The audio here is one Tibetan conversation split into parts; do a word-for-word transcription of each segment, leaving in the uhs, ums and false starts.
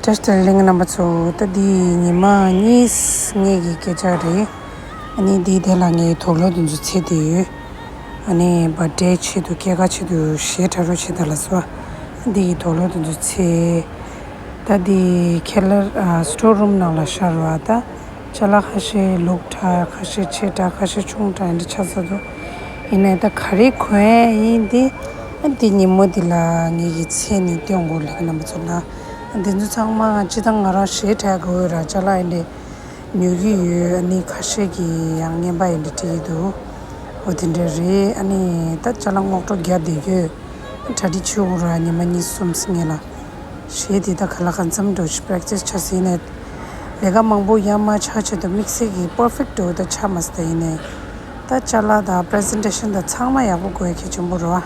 བཀྲ་ཤིས་བདེ་ལེགས་རྣམ་པ་ཚོ། ད་འདི་ཉི་མ་གཉིས་ངེད་ཀྱི་སྐད་ཆ་རེད། ཨ་ནི་འདི་དེ་ལ་ངའི་དུག་ལོག་དེ་ཚོ་ཚེས་དེ་ཡོད། ཨ་ནི་བར་ཌེ་ཆེད་དུ་སྐྱེས་སྐར་ཆེད་དུ་གཞས་གྲ་རོགས་བྱེད་ད་ལ་སོ། འདི་ཡི་དུག་ལོག་དེ་ཚོ་ཚེས། ད་འདི་ཁེ་ལར་ཨ་སི་ཊོར་རུམ་ནང་ལ་ཤར་བ་ད། ཅ་ལག་ཁ་ཤས་ལུག་དྲགས། ཁ་ཤས་ཆེ་དྲགས། ཁ་ཤས་ཆུང་དྲགས། འདི་ཆགས་ས་འདུག་ཡིན་ནའི་ད་ག་རེ་གོན་ཡིན་འདི། ཨ་འདི་ཉིན་མོ་འདི་ལ་ངེད་ཀྱི་ཚེས་ནི་སྟོན་དགོས་ལེགས་རྣམ་པ་ཚོ་ལ། འདི་ཚོ་ཚང་མ་སྤྱི་བཏང་ང་རང་གཞས་འཁྲབ་དགོས་ར་ཅ་ལག་ཡིན་འདི་ཉོ་གི་ཡོད། ཨ་ནི་ཁ་ཤས་ཀྱིས་ཡང་རྔན་པ་ཡིན་འདི་སྤྲད་ཀྱི་འདུག་འོ་དེ་འདྲ་རེད། ཨ་ནི་ད་ཅ་ལག་སྔོག་འགྲོ་རྒྱག་བསྡད་ཡོད། གྲ་སྒྲིག་བྱེད་དགོས་ར་ཉི་མ་གཉིས་གསུམ་ངེད་ལ། གཞས་དེ་ད་ག་ལ་གང་འཚམ་འགྲོ་ཞིག་པེ་རེག་ཊི་སི་བྱ་ཟིན་ནས། ལས་ཀ་མང་པོ་ཡར་མར་ཆགས་ཆེད་དུ་དམིགས་བསལ་གྱི་པར་ཕེག་ཊི་འགྲོ་ད་ཆགས་མ་སོང་། ད་ཡིན་ནའི་ད་ཅ་ལག་དང་པེ་རེ་སེན་ཊེ་ཤན་དང་ཚང་མ་ཡག་པོ་དགོས་ཡ་གལ་ཆེན་པོ་རེད་བ།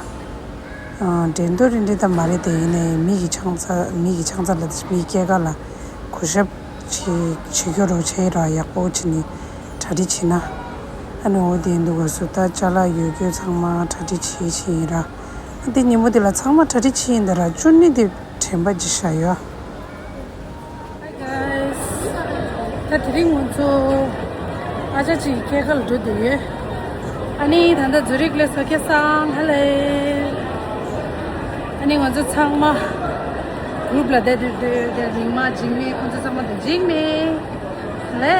འགྲན་བསྡུར་རེ་འདྲ་ད་མ་རེད་དེ། ཡིན་ནའི་མི་གི་ཆང་ཚ་མི་གི་ཆང་ཚ་ལ་དེ་མི་སྐྱེས་ཀ་ལ་གུས་ཞབས་བྱེད་བྱེད་རྒྱུ་རོགས་བྱེད་ར་ཡག་པོ་བྱེད་ནི་གྲ་སྒྲིག་བྱེད་ན། ཨ་ནི་འོ་དེ་འདུག་ག་སུ་ད་ཅ་ལག་ཡོད་རྒྱུ་ཚང་མ་གྲ་སྒྲིག་བྱེད་བཞིན་ཡིན་ར། ཨ་དེ་ཉིན་མོ་དེ་ལ་ཚང་མ་གྲ་སྒྲིག་བྱེད་ཡིན་ད་ར་ཅུན་ནི་དེ་དྲན་པ་ཇི་ཤ་ཡོད། Hi guys. ད་དེ་རིང་ང་ཚོ་ཨ་ཅག་ཅིག་སྐྱེས་སྐར་ལ་འགྲོ་བསྡད་ཡོད། ཨ་ནི་ད་ལྟ་ཛུ་རིག་ལ་སོ་སྐྱེ་སང་ཧ་ལེ། ཨ་ནི་ང་ཚོ་ཚང་མ་གུ་རུབ་ལ་བསྡད་བསྡད་བསྡད་བསྡད། མིག་དམར་འཇིགས་མེད། ཁོང་ཚོ་ཚང་མ་དང་འཇིགས་མེད་ལེ།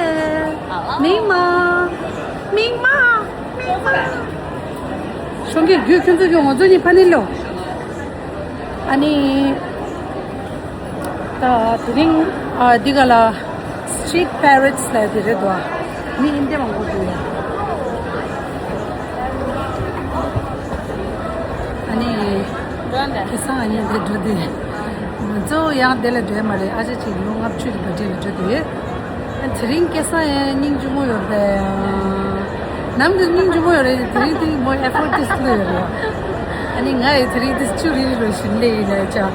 མིག་དམར། མིག་དམར། མིག་དམར། གཞོན་སྐྱེས་རྒྱུད་ཁྱོད་ཚོ་ཁྱོད་ང་ཚོ་གཉིས་ཕ་ནི་ལོ། ཨ་ནི། ད་དེ་རིང་ཨ་འདི་ག་ལ་སི་ཊི་རི་ཊི་པེ་རེ་ཊི་ལབ་དེ་རེད་དོ། མི་ཨིན་དེ་མང་པོ་འདུག་ཨ་ནི་ཁ་སང་ཨ་ནི་འདི་འགྲོ་དེ། ང་ཚོ་ཡང་དེ་ལ་འགྲོ་མ་རེད། ཨ་ཅག་ཅིག་ལོ་ལྔ་བཅུ་གི་བར་ཌེ་ལ་འགྲོ་དེ། དེ་རིང་སྐལ་བཟང་ཡང་སྙིང་རྗེ་མོ་ཡོད་པས། ནམ་དུ་སྙིང་རྗེ་མོ་ཡོད་རེད། དེ་རིང་དེ་མོ་ཨེ་ཕོར་ཊི་སི་ལ་ཡོད་རེད། ཨ་ནི་ང་ཡི་དེ་རིང་དེ་ཆུ་རིལ་རིལ་རོ་བཞིན་ལས་ཡིན་ལས་ཅག་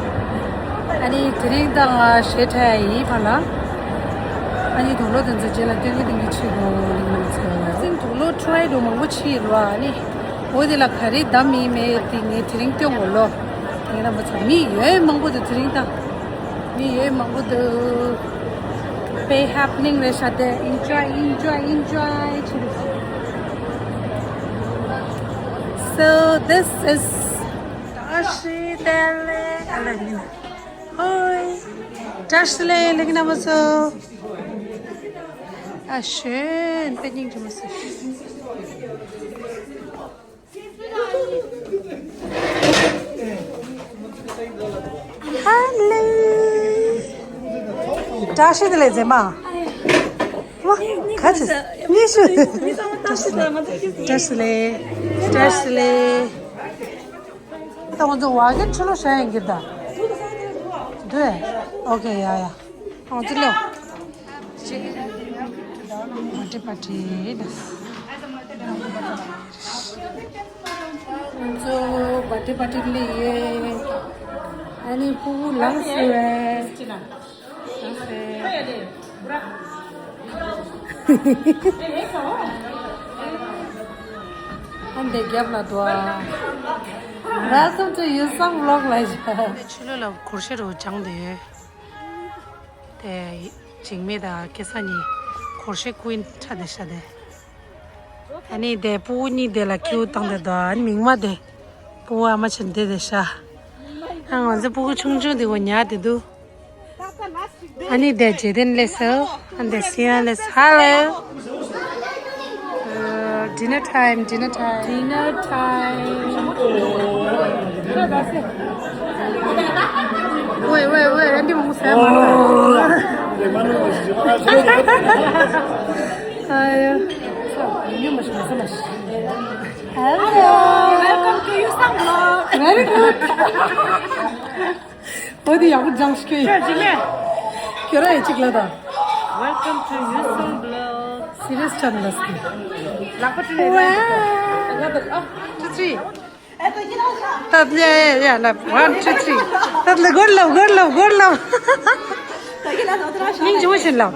ཨ་ནི་དེ་རིང་ད་ང་གཞས་འཁྲབ་ཡ་ཡིན་ཕར་ལ། ཨ་ནི་དུག་ལོག་དེ་ཚོ་རྗེས་ལ་སྟོན་གི་སྟོན་གི་ཆུ་དགོས་ལིང་ལིང་ཚོ། སིང་དུག་ལོག་ཁྲུ་ཨའི་འགྲོ་མང་པོ་ཕྱིན་ཡོད་རེད་བ། ཨ་ནི་འོ་དེ་ལ་ག་རེ་བདམས་ཡིན་མེད་དེ་ངས་དེ་རིང་སྟོན་དགོས་ལོ། དེ་རིང་མི་ཡོད་མང་པོ་འདུག་དེ་རིང་ད་མི་ཡོད་མང་པོ་འདུག་དཔེ་ཧེ་པི་ནིང་རེད་ཤག་དེ། Enjoy, enjoy, enjoy. So this is བཀྲ་ཤིས་བདེ་ལེགས། ཨ་ལ་ནི་ཧོ། བཀྲ་ཤིས་བདེ་ལེགས་རྣམ་པ་ཚོ། ཨ་ཤོན་པེ་ཉིང་ཅི་མ་སོ། ཧ་ལེ། བཀྲ་ཤིས་བདེ་ལེགས་མཛེས་མ། ཝ། ག་ཚོད། མི་ཤུ། བཀྲ་ཤིས་བདེ་ལེགས། བཀྲ་ཤིས་བདེ་ལེགས། བཀྲ་ཤིས་བདེ་ལེགས། ད་ང་ཚོ་ཝ་གན་ཆུ་ལོ་ཤ་ཡང་གིར་ད། འདུས། ཨོ་ཀེ། ཡ་ཡ། ང་ཚོ་ལོ། མ་ཏི་པ་ཏི། ང་ཚོ་མ་ཏི་པ་ཏི་ལི་ཡེ། ཨ་ནི་ཕྲུ་གུ་ལངས་སོང་བས། ཨ་འདི་རྒྱབ་ལ་འདུག་ཨ། Welcome to Yusung Vlog ལ་ཡ། ཆུ་ལོ་ལ་གུར་ཤེ་རུ་བྱང་དེ། དེ་འཇིགས་མེད་དང་སྐལ་བཟང་གཉིས་གུར་ཤེ་ཀུན་ཁྲ་དེ་ཤ་དེ། ཨ་ནི་དེ་ཕྲུ་གུ་གཉིས་དེ་ལ་ཁྱེའུ་བཏང་དེ་འདུག་ཨ་ནི་མིག་དམར་དེ། ཕྲུ་གུ་ཨ་མ་ཆེན་དེ་དེ་ཤ། ཨ་ང་ཚོ་ཕྲུ་གུ་ཆུང་ཆུང་དེ་གོ་ཉལ་དེ་འདུག་ཨ་ནི་དེ་རྗེས་དེན་ལས་སོ། ཨ་འདི་སི་ཡ་ལས་སོ། Hello. Uh, dinner time, dinner time. Dinner time. Wait, wait, wait. ཨ་འདི་མོ་ཟེར་མ། ཨ་ཡ། Hello. Welcome to Yusung Vlog. Very good. འོ་དེ་ཡག་པོ་སྦྱངས་ཤིག་ཡོད། ཅི་མེད། ཁྱོད་རང་ཡི་གཅིག་ལ་ད། Welcome to Yusung Vlog. Serious ཆགས་ནས་ལ་སི། ལག་པ་ཅི་ལས། Wow. Two, three. ད་ཡ་ཡ་ཡ་ལ། One, two, three. ད་ལ་གོར་ལབ་གོར་ལབ་གོར་ལབ། མིང་ཅི་མོ་ཞིག་ལབ།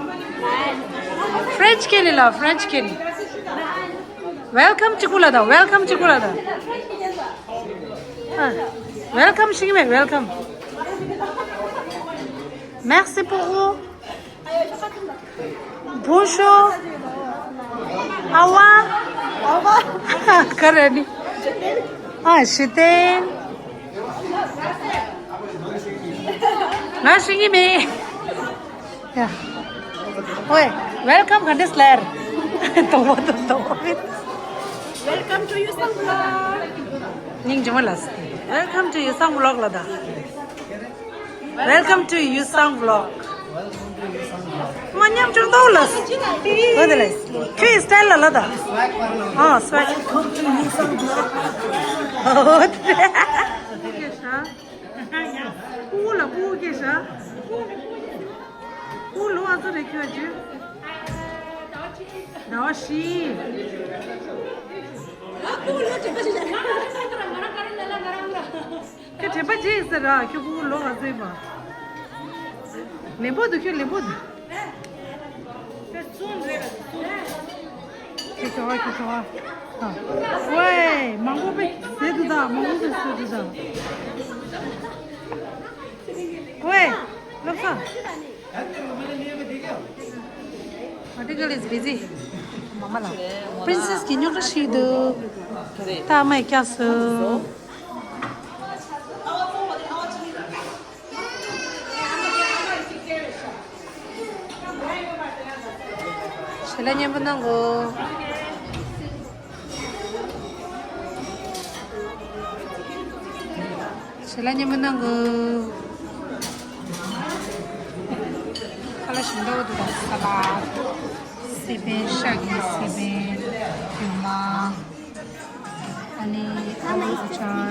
French ཁེ་ལི་ལབ། French ཁེ་ལི། Welcome གཅིག་པུ་ལ་ད། Welcome གཅིག་པུ་ལ་ད། ཨ། Welcome ཤིག་མེད། Welcome. Merci beaucoup. Bonjour. Au revoir. Au revoir. Karani. Ah, je t'aime. Nga shingi me. Yeah. Oi, welcome, Candice Lair. Tomo, tomo. Welcome to Yusang Vlog. Ning jima las. Welcome to Yusang Vlog lada. Welcome to Yusang Vlog. Manyam chung do las. What the las? Three style la lada. Oh, swag. Oh. Who la who ke sha? Who lo a zare kyo ji? Da shi. Ke te ba ji sa ra kyo who lo a zare ba. Lembo du kyo lembo du. ཁྱེད་ཚོ་ཁྱེད་ཚོ། ཨ། ཝེ། མང་པོ་པས་ཟེར་འདུག་ད། མང་པོ་པས་ཟེར་འདུག་ད། ཝེ། ལབ་ས། Article is busy. མ་མ་ལ། Princess གི་རྙོག་དྲ་ཞིག་འདུག་ད་མ་སྐྱག་སོ། ཞལ་ལག་མཉེས་པོ་གནང་གོ། ཞལ་ལག་མཉེས་པོ་གནང་གོ། ཁ་ལག་ཞིམ་ཏོག་འདུག་ད། ས་ལ། སི་པན། ཤ་གི་སི་པན། རྒྱུ་མ། ཨ་ནི་ཨ་ལུ་ཨ་ཅར།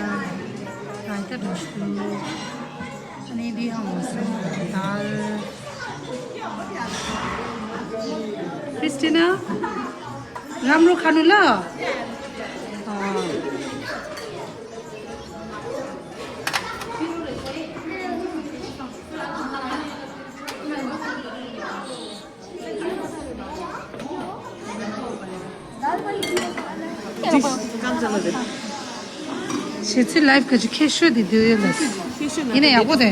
རཱ་ཡ་ཏ་འགྲོ་ཞུ། ཨ་ནི་འདི་ཧང་སུ་དཱལ། Christina རམ་རུ་ཁ་ནུ་ལ། ཨ། ཞེ་ཚིག་ལའིབ་ག་ཅི་ཁྱད་ཤོས་དེ་འདུག་ཡོད་ལ། ཡིན་ན་ཡག་པོ་དེ།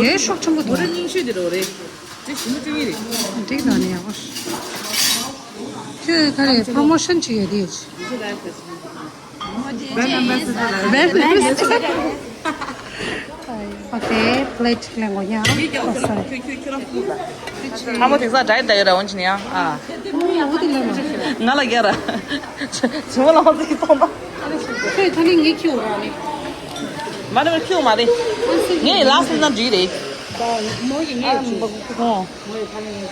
ཡོད་ཤོག་ཆེན་པོ་འདུག་རྙིང་ཤོས་དེ་རོ་རེད། དེ་ཞིམ་པོ་ཅིག་ཡིན་རེད། འགྲིག་ད་ནི་ཡག་པོ། ཁྱོད་ག་རེ་པྲོ་མོ་ཤོན་ཅིག་ཡོད་དེ། Brand ambassador ལ། Brand ambassador. Okay, plate ཅིག་ལེན་གོ་ཡ། Oh, sorry. ཁ་མོ་དེང་སང་ཌའེ་ཊི་ལ་ཡོད་ར། འོན་ཅི་ནི་ཡ། ཨ། ང་ལ་རྒྱ་ར། ཇི་མོ་ལ་ཧོ་ཙི་གཏོང་ད། ཁྱོད་ད་ནི་ངས་ཁྱེར་ར་ནི། མ་རེད། ཁྱེར་མ་རེད། ངས་ལ་སི་ན་འདྲི་རེད། མོ་ཡི་ངས་ཁྱེར། ཨོ། རྒྱ་ལ་མེད་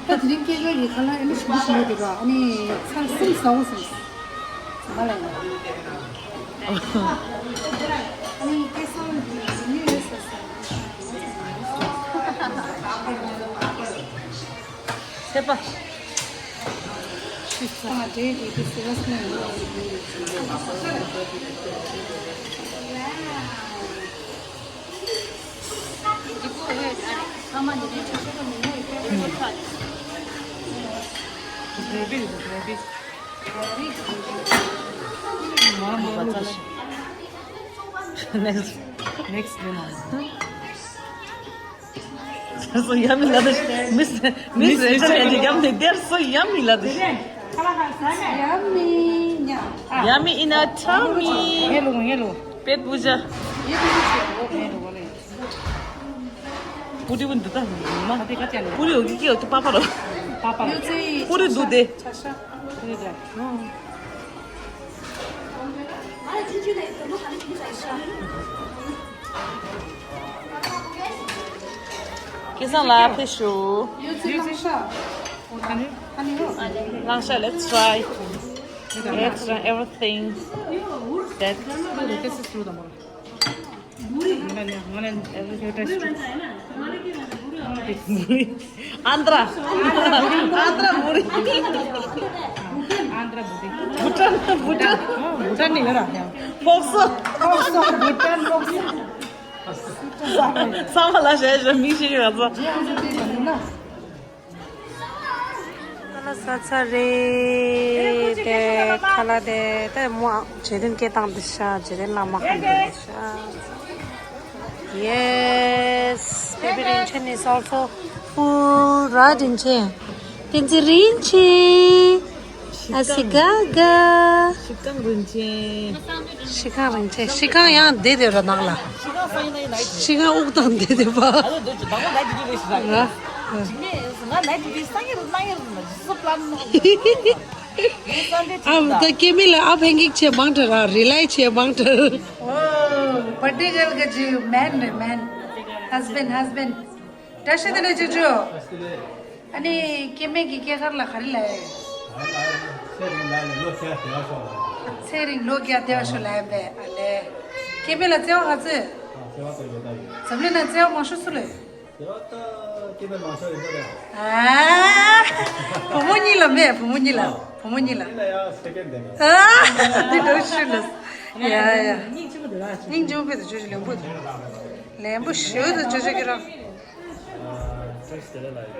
ཕ་དུ། ད་དེ་རིང་སྐད་ཆ་ཡི་ཁ་ལ་ཨ་ནི་ཞིམ་པོ་ཞིམ་པོ་འདུག་ར། ཨ་ནི་ཚར་གསུམ་ཟ་འོ་སོང་། ཟ་མ་ལ་ཡིན། ཨ་ནི་སྐལ་བཟང་ཉུང་ཉུང་ཡོད་ས་ས། ཚེ་པ། ཤི་ས། ཨ་འདྲེ་དེ་དེ་སི་ར་སི་ནས་ཡོད། Next, next dinner. So yummy, ladies. Miss, Miss Rachel and yummy. They're so yummy, ladies. Yummy. Yummy in our tummy. Hello, hello. Pet puja. ये तो कुछ है, वो है, वो नहीं। पूरी बन देता है, माँ। पूरी होगी क्या? तो पापा रो। पापा रो। पूरी दूध दे। पूरी दे। ཁྱེད་ཚང་ལ་ཕེབས་ཞུ། ལང་ཤ། Let's try. Let's try everything. That. Andhra. Andhra muri. Andhra muri. Bhutan, Bhutan. Bhutan ni gara. Bokso. Bokso, Bhutan, Bokso. Sama la she she mi shi yo so. ས་ཚ་རེད་དེ་ཁ་ལ་དེ་དེ་མོ་རྗེས་དྲན་སྐད་བཏང་དེ་ཤ་རྗེས་དྲན་ལ་མ་ཁ་འདི་ཤ། Yes, baby རིན་ཆེན is also full, right རིན་ཆེན། བསྟན་འཛིན་རིན་ཆེན། ཨ་སི་ག་ག་ཤི་ཀང་རིན་ཆེན། ཤི་ཀང་རིན་ཆེན། ཤི་ཀང་ཡང་བསྡད་དེ་ར་ནང་ལ། ཤི་ཀང་དབུགས་བཏང་བསྡད་དེ་པ། ང་ལ་ཡ་ཇི་གི་ལས་ཤི་ར་ཡ། ང་ལ་ཡ་ཇི་གི་སང་ཡ་རུ་ནང་ཡ་རུ་ན་ཇི་སུ་པ་ལ་ནོ། ཨ་ད་སྐྱེ་དམན་ལ་ཨ་ཕན་གིག་ཆེ་མང་དྲ་ར་རི་ལའི་ཆེ་མང་དྲ། ཨོ་བར་ཌེ་གལ་ག་ཇི་མན་རེད་མན། Husband, husband. བཀྲ་ཤིས་བདེ་ལེགས་ཅོ་ཅོ། ཨ་ནི་སྐྱེ་དམན་གྱི་སྐྱེས་སྐར་ལ་ག་རེ་ལབ་ཡ། ཚེ་རིང་ལ་ལོ་བརྒྱ་བདེ་བ་ཤོག་ལ། ཚེ་རིང་ལོ་བརྒྱ་བདེ་བ་ཤོག་ལབ་ཡ་པས་ཨ་ལས། སྐྱེ་དམན་ལ་བརྩེ་བ་ག་ཚོད། བརྩེ་བ་དང་ཡོད་ད་ཡོད། འཛམ་གླིང་ན་བརྩེ་བ་མང་ཤོས་སུ་ལས། བརྩེ་བ་ད་སྐྱེ་དམན་མང་ཤོས་ཡོད་ད་ཡོད། ཨ། བུ་མོ་གཉིས་ལ་མེད་བུ་མོ་གཉིས་ལ་བུ་མོ་གཉིས་ལ། ཡིན་ན་ཡང་སེ་ཀེན་དེ་ནས། ཨ། འདི་འདྲ་ཤོད་ལ། ཡ་ཡ། སྙིང་རྗེ་མོ་དེ་ལ། སྙིང་རྗེ་མོ་དཔེ་དེ་ཅོ་ཅོ་ལན་པོ་དེ། ལན་པོ་ཞོ་དེ་ཅོ་ཅོ་ཀི་རང་། བཀྲ་ཤིས་བདེ་ལེགས་ལ་ཡོད།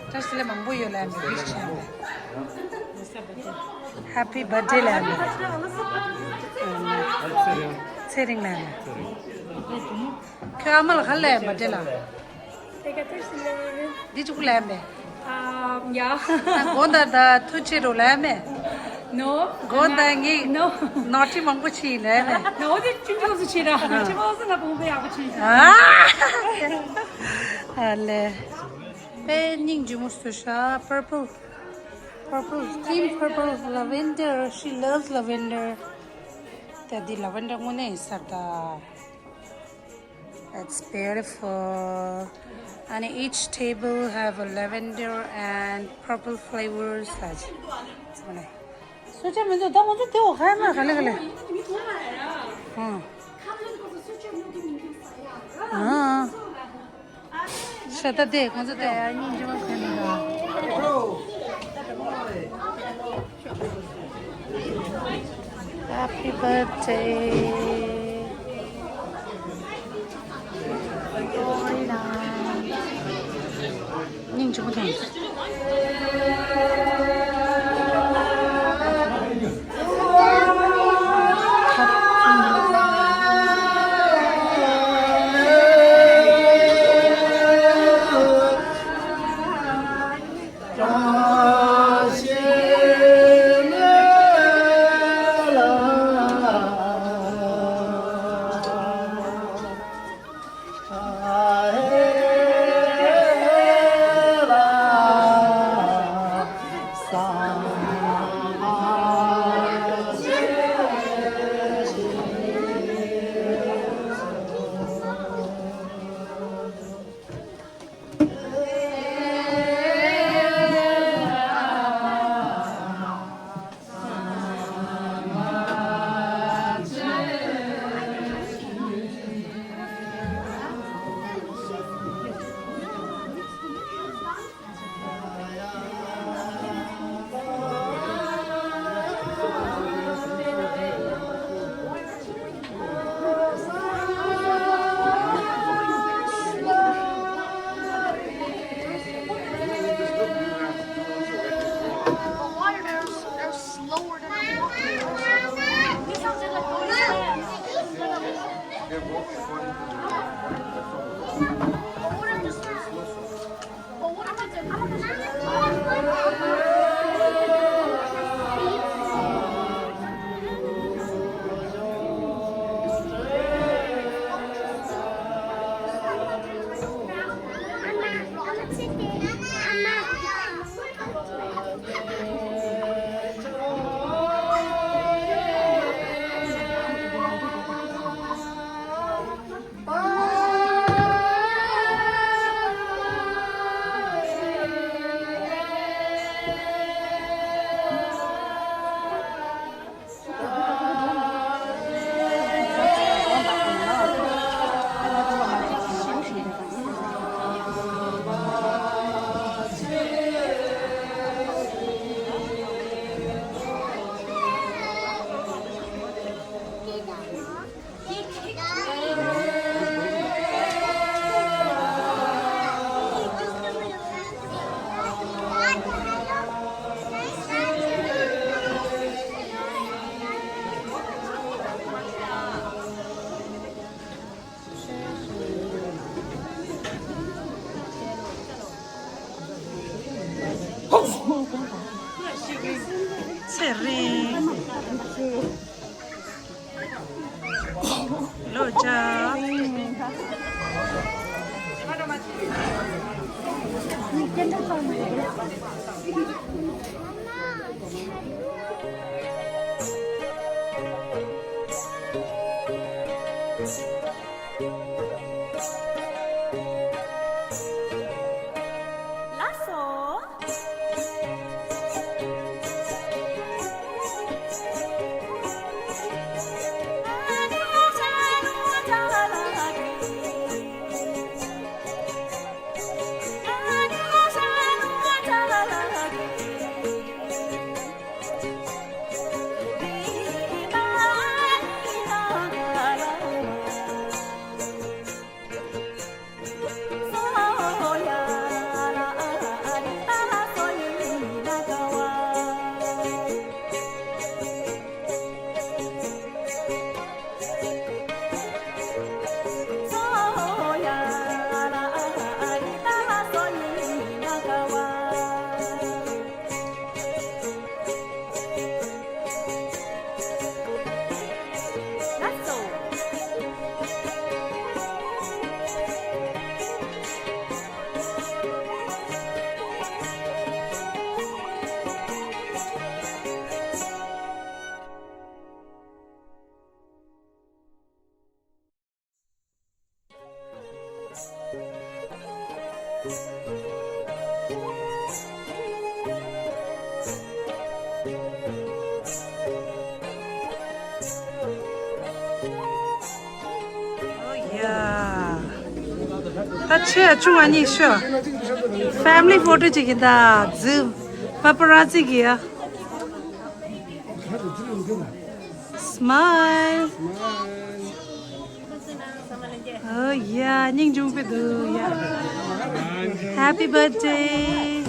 བཀྲ་ཤིས་བདེ་ལེགས་མང་པོ་ཡོད་ལ་ཡིན་པའི་བིཤ་བྱས་ནས། Happy birthday ལ་ཡིན་པའི། ཚེ་རིང་ལ་ཡིན་པའི། ཁྱོད་ཨ་མ་ལ་ག་ལ་ཡིན་པའི་བར་ཌེ་ལ། འདི་གཅིག་པུ་ལ་ཡིན་པའི། ཨ་ཡ། ཨ་དགོང་དག་ད་ཐུགས་ཆེ་རུ་ལ་ཡིན་པའི། ནོ། དགོང་དག་ངས་ནོ། ནོ་ཊི་མང་པོ་བྱས་ལ་ཡིན་པའི། ནོ་དེ་ཅུང་ཅུང་ཟིག་བྱས་ར་ཁྱེད་མ་སོང་ན་བུ་མོ་ཡག་པོ་བྱས། ཨ། ཨ་ལེ། དཔེ་སྙིང་རྗེ་མོ་བཟོས་ཤག purple, purple, team purple, lavender, she loves lavender. ད་འདི་ལ་ཝན་ཌར་དངོས་གནས་ཡིན་ས་རེད་ད། It's beautiful. And each table have a lavender and purple flavors. ཨ་ཅེ། སུ་ཆ་མི་འདུག་ད་ང་ཚོ་དེ་འོ་ཁ་ན་ག་ལེ་ག་ལེ། ཨང་། ཨང་། ཤ་ད་དེ་ཁོང་ཚོ་དེ་ཨ་ནི་འཇིམ་ཁ་ནི་ད། Happy birthday. སྙིང་རྗེ་པོ་དང་། རིང་། ལོ་བཅུ། ལགས་སོ། ད་ཆེ་ཆུང་བ་གཉིས་ཤོག་ཕེ་མི་ལི་ཕོ་ཊོ་ཅིག་གི་ད་རྫི་པ་པ་ར་ཙི་གི་ཡ། སྨའིལ། ཨོ་ཡ། སྙིང་རྗེ་པོ་འདུག་ཡ། Happy birthday.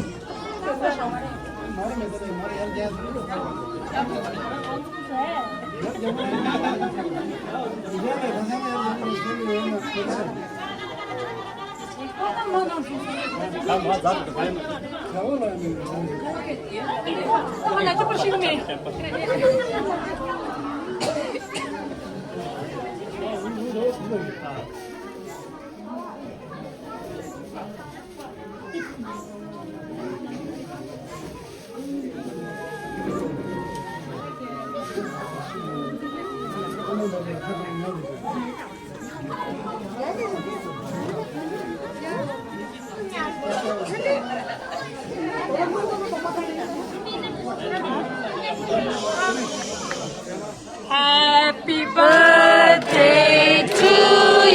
Happy birthday to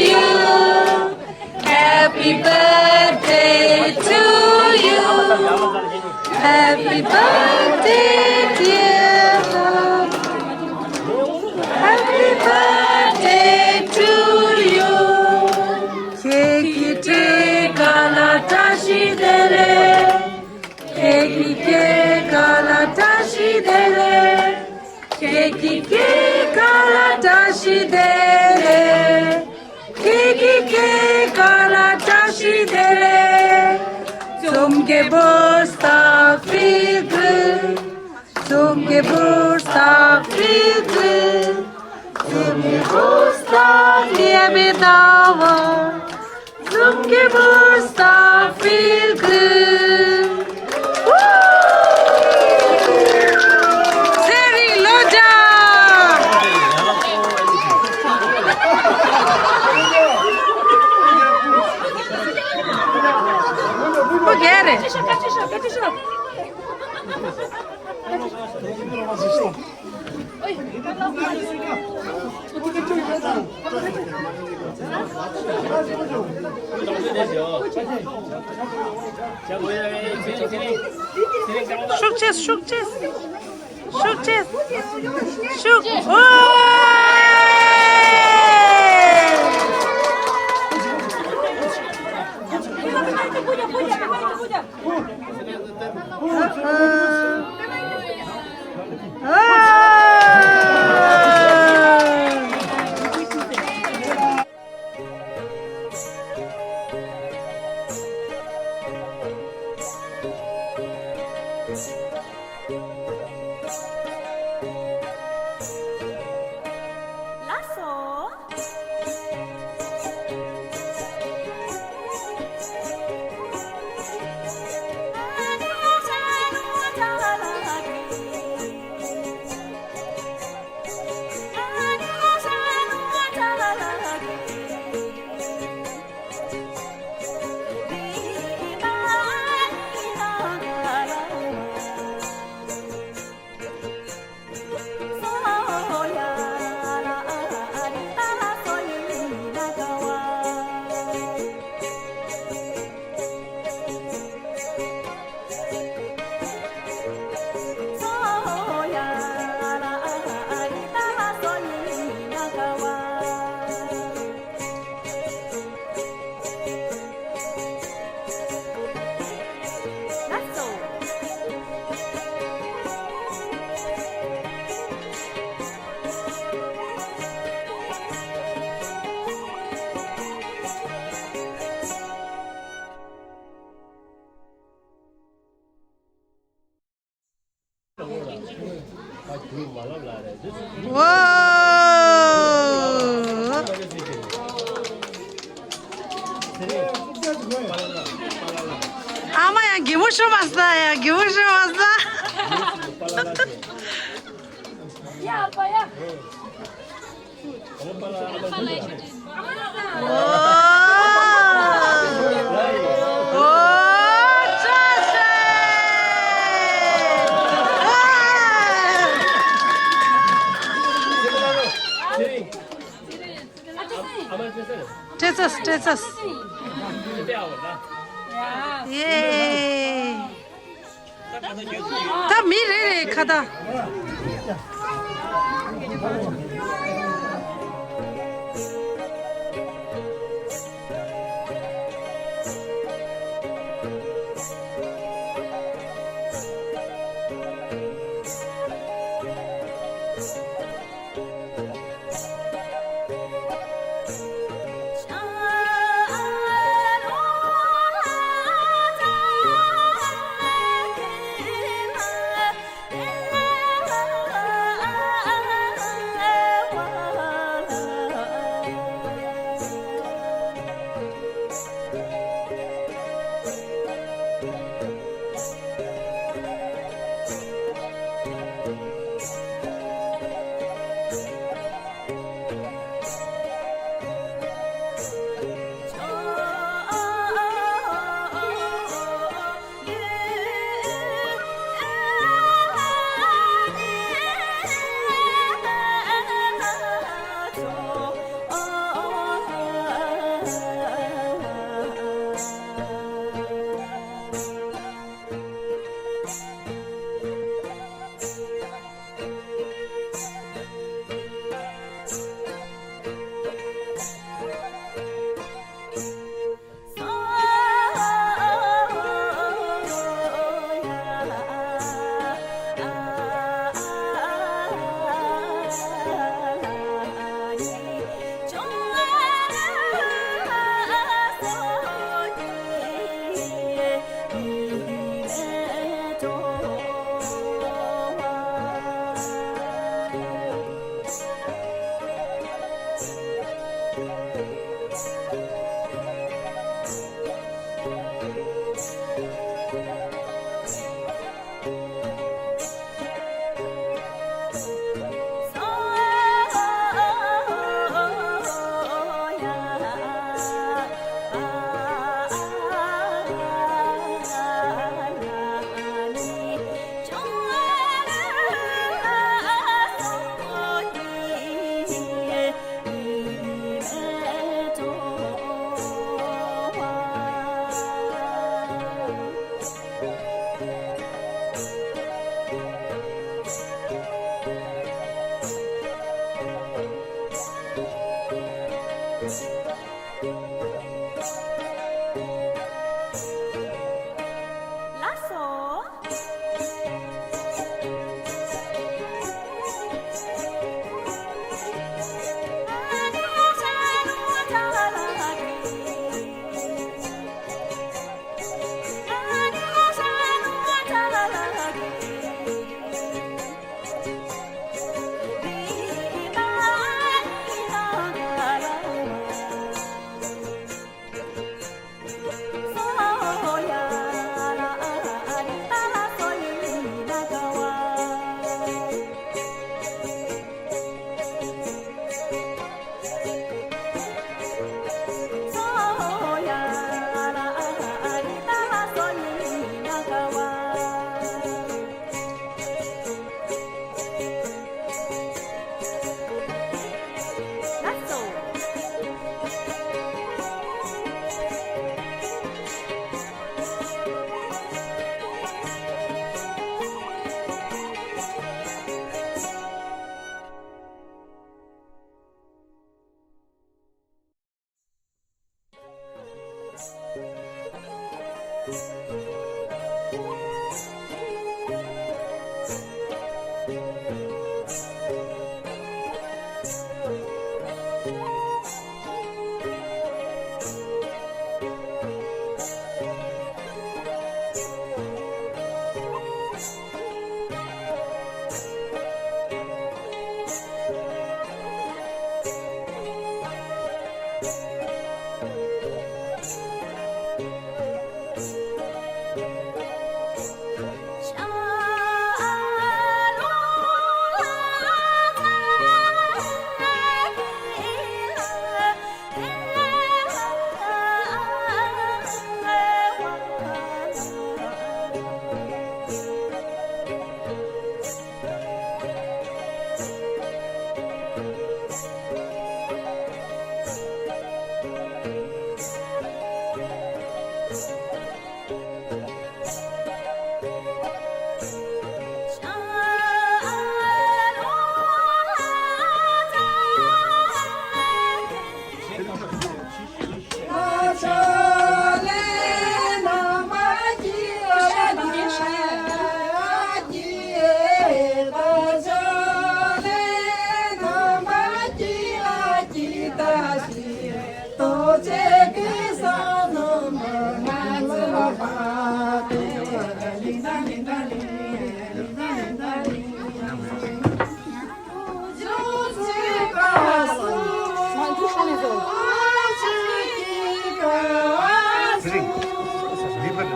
you. Happy birthday to you. Happy birthday, dear love. Happy birthday to you. ཁྱེད་ཀྱི་སྐྱེས་སྐར་ལ་བཀྲ་ཤིས་བདེ་ལེགས། ཁྱེད་ཀྱི་སྐྱེས་སྐར་ལ་བཀྲ་ཤིས་བདེ་ལེགས། ཁྱེད་ཀྱི་སྐྱེས་སྐར་ལ་བཀྲ་ཤིས་བདེ་ལེགས། ཁྱེད་ཀྱི་སྐྱེས་སྐར་ལ་བཀྲ་ཤིས་བདེ་ལེགས། Zum Geburtstag viel Glück. Zum Geburtstag viel Glück. Zum Geburtstag, liebe Dauer. Zum Geburtstag viel Glück. ཚེ་རིང་ལོ་བརྒྱ། ཁོ་རྒས་རེད། ཤུགས་ཆེ། ཤུགས་ཆེ། ཤུགས་ཆེ། ཤུགས། ཨོ། ཝའོ། ཨ་མ་ཡང་གད་མོ་ཤོར་མ་ས། ཡང་གད་མོ་ཤོར་མ་ས། སྤྲད་ཚར། སྤྲད་ཚར། ཡེ། ད་མི་རེ་རེ་ཁ་བརྡ།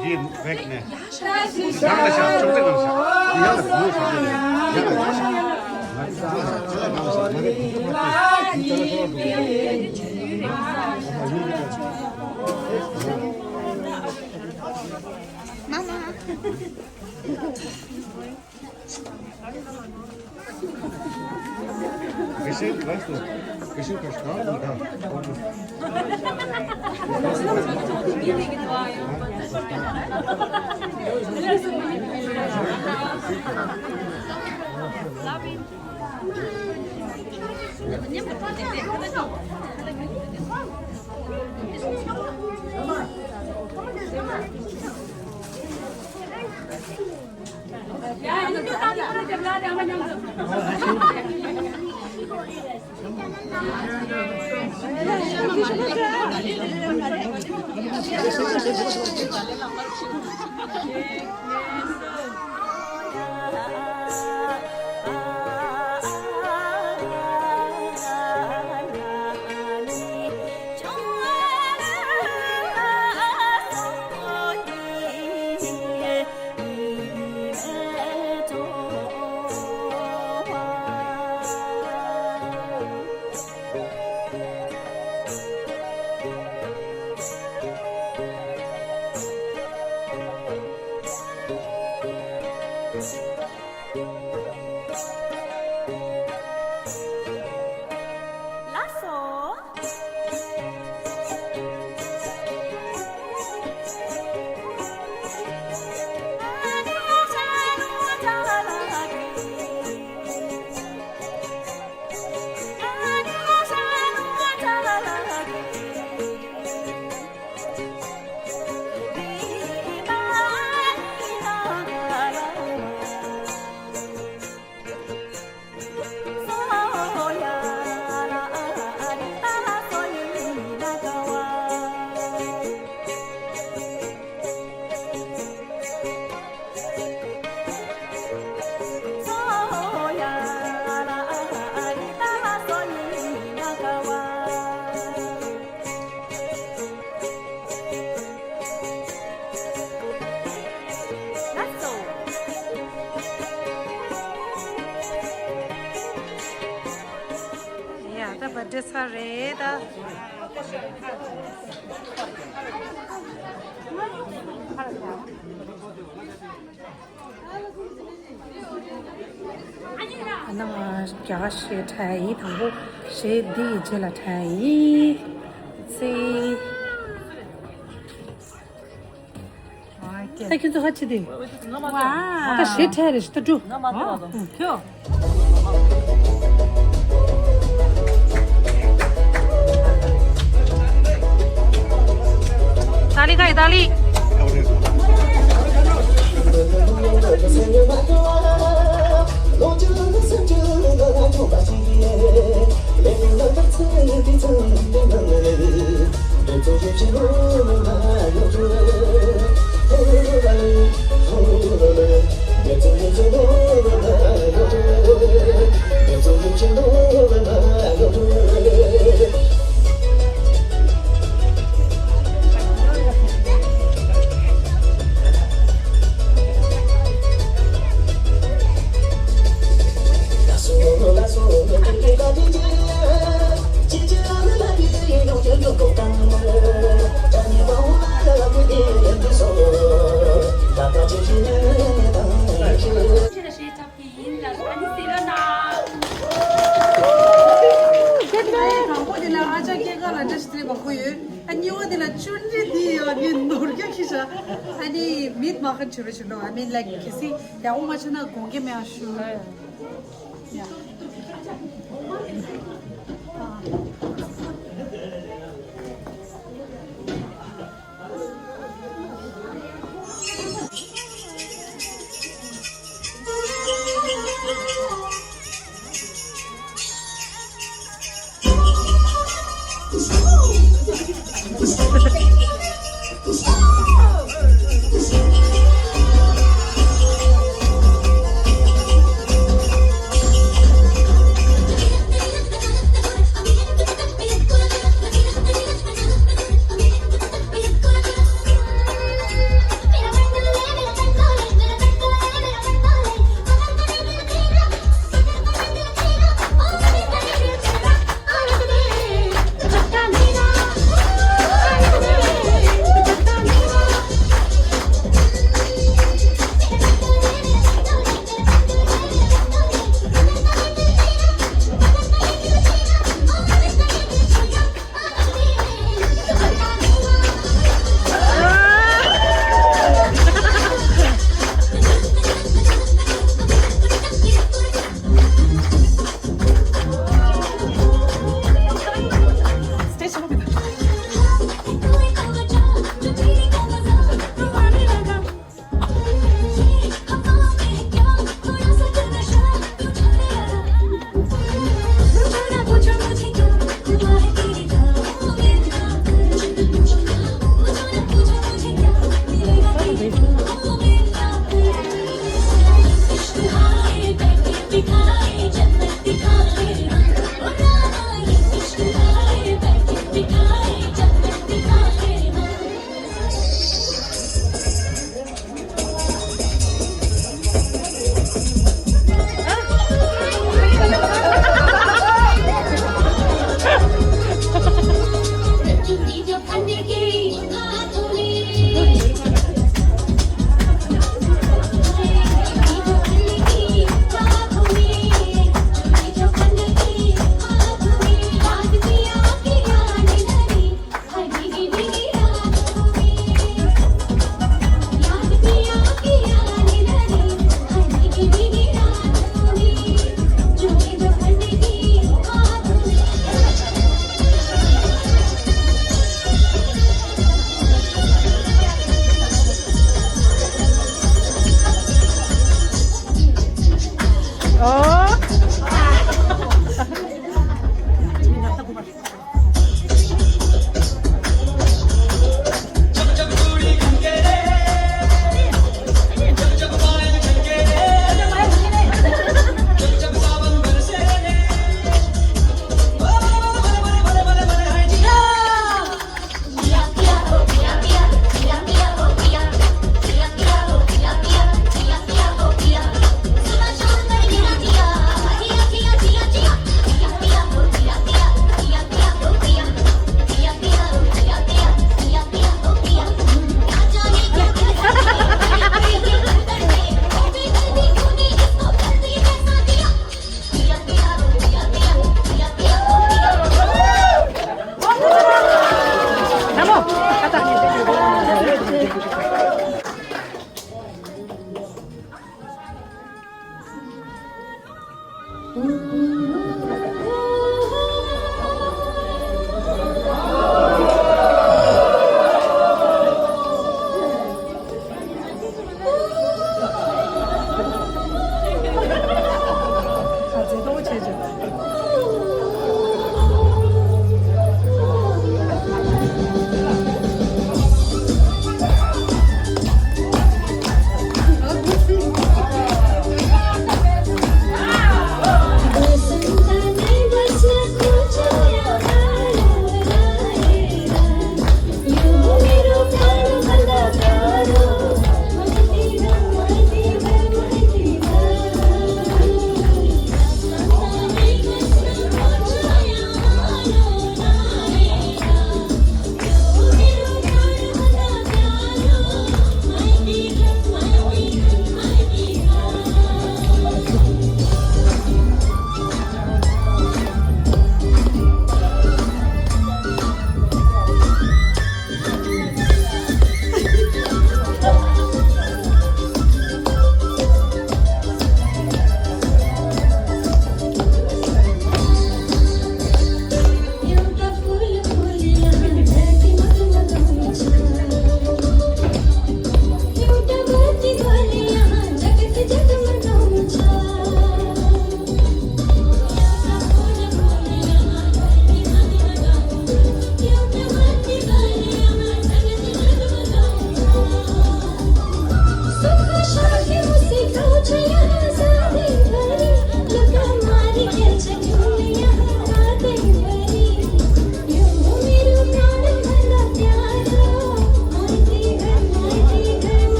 འདིའི་རེག་ནས། ཡང་ལ་ཤ་ཆོག་ཏེ་ནང་ཤ། ཡང་ལ་མོ་ཤ་ཡང་ལ་ཡང་ལ་ཤ། མ་མ། ཡ་ད་བར་ཐི་ཌེ་ཚར་རེད་ད། ཨ་ནི་ང་རྒྱ་གར་གཞས་འཁྲབ་ཡིན། དང་པོ་གཞས་འདི་ཡི་རྗེས་ལ་འཁྲབ་ཡིན། ཙི། ད་ཁྱོད་ཚོ་ཧ་ཅི་དེ། ད་གཞས་འཁྲབ་རེ་ཞིག་ད་འགྲོ། ཁྱོད། ཏཱ་ལི་ག་ཡི་ཏཱ་ལི། ཡིན་ལ་ཨ་ནི་སི་ར་ན། དང་པོ་དེ་ལ་ཨ་ཅག་སྐྱེས་སྐར་ལ་འདྲ་ཞིག་དེ་མང་པོ་ཡོད། ཨ་གཉིས་པ་དེ་ལ་ཅུན་རི་དེ་ཡོད། ཨ་ནི་ནོར་རྒྱུ་ཁྱི་ཤ། ཨ་ནི་མིད་མ་ཁན་བྱོས་རོགས་བྱོས་ནོ། ཨ་མི་ལའིག་གལ་སྲིད་ཡག་པོ་མ་བྱུང་ན་དགོངས་འགལ་མེད་ཨ་ཞུ། ཡ།